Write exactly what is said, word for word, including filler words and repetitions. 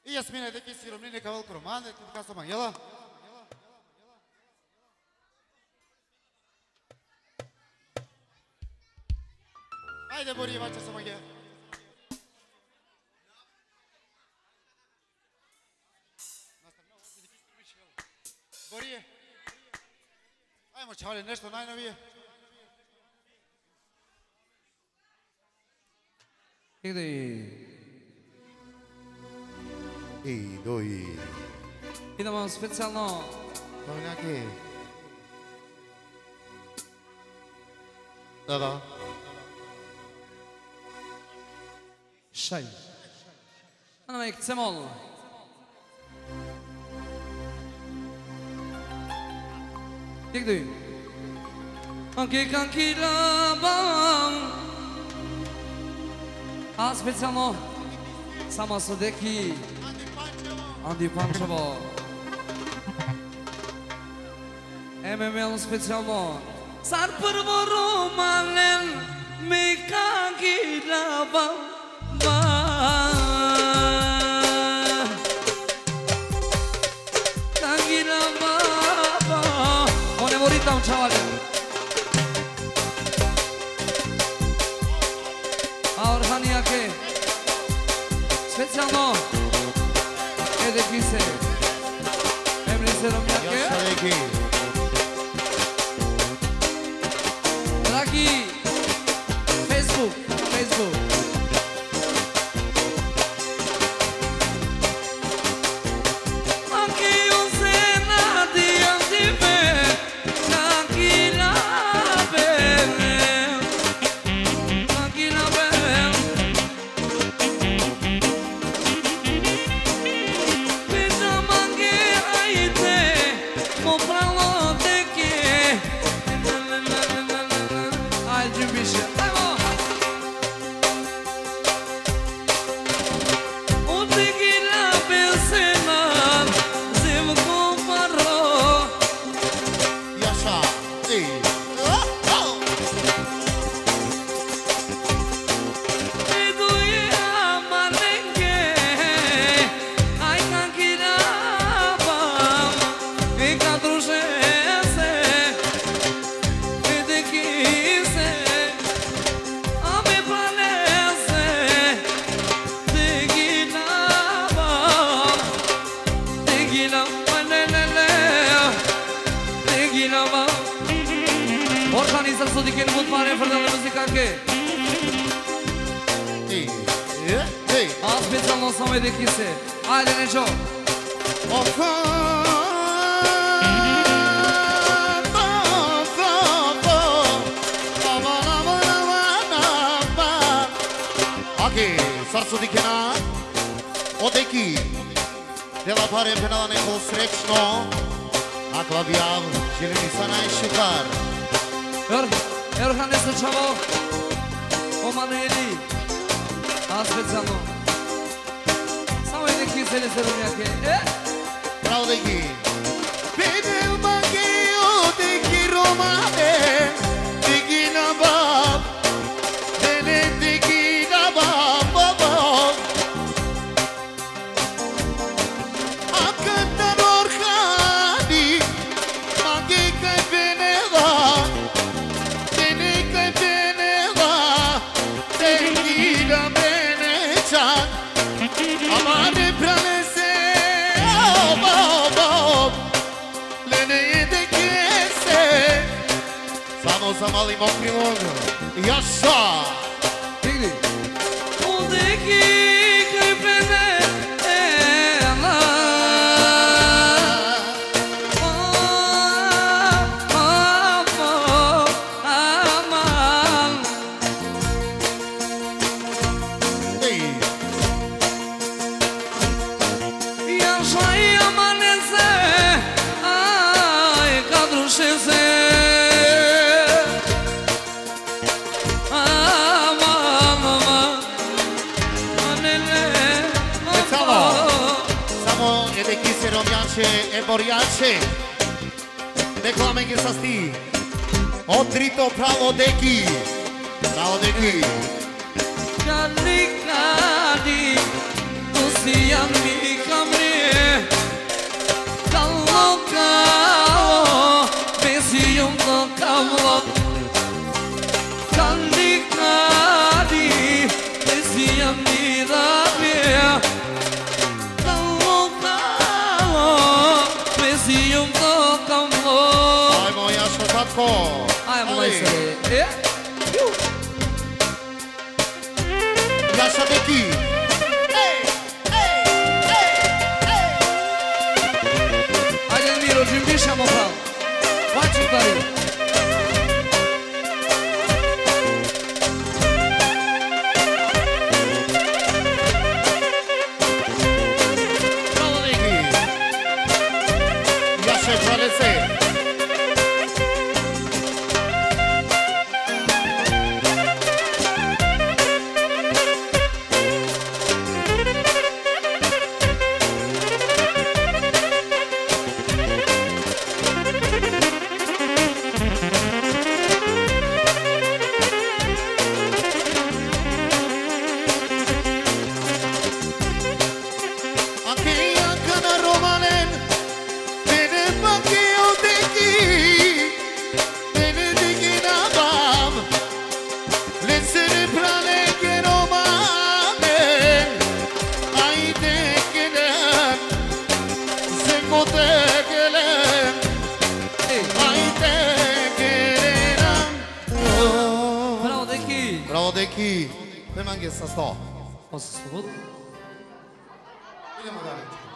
Jasmina, Deki, si Romnine, Kaval Kromane, tu kaso mangela. Ajde, Bori, vaća so mange. Bori. Ajmo, čale, nešto najnovije. Ide. Ej, doj. Idemo specijalno. Dobnjaki. Da, da. Šaj. Ano, mek cemol. Dik duj. Anki, kanki, labam. A specijalno. Samo so Deki. Andi Pančevo. M M L specijalno. Sar prvo Romalen me kanki, labam. Ba. Kanki, labam. One moritam, čhavale. A Orhanijake. Specijalno. E Dekise. Emri se Romnjake. Još neki. Dragi. Facebook, Facebook. Anki, Husena, di, anti, me. Tranquila, bebe. Tranquila, bebe. Pijama ke aite, mo pralo Deki. Ajde, Džumbiše, ajmo. O Deki, la besena, zem ko paro. Yaşa. Ej. Organizacija so dikhen but pare frdale muzikake. Ej, ej, ej. A specijalno samo e Dekise. Ajde, Neđo. Oho. Okej, sar so dikhena, o Deki. Dela pare, phenela neko srećno. Akava bijav, želim i sa najšukar. Er, Erhan, e so čhavo, o Manueli, a specijalno. Samo e Dekise, le se Romnjake. E? Bravo, Deki. Bedel mange o Deki, Romane, Deki na bab, dene Deki na bab, bab, bab. Akata Orhani, mange kaj penela, tene kaj penela, te kida bene čan, amare pralese, o, o, o, lene e Dekise. Samo za mali mokri log. Yaşa! Tigri. O Deki kaj pene ela. Aman. Ej. Yaşa, amanese, aj, kadruşese. Aman, aman, anele, e, samo, aman. Samo e Dekise Romnjače, e Borjače. Neko amenge sasti. O trito pralo Deki. Pralo Deki. Kali, kali, tu si ami Lasciate chi? Ehi, ehi, ehi, ehi. Ajde, Miro, džimbišamo, bravo. Vači, bari. Bravo, Deki. Jaše, čalese. Anke i akana romalen, bene pake o Deki, bene Deki na bam, lesere prane ke romalen, ai Deki len, se kote ke len, ai Deki len. Bravo, Deki. Bravo, Deki. Ne mange sa sto. Posle slobodu. Idemo dalje.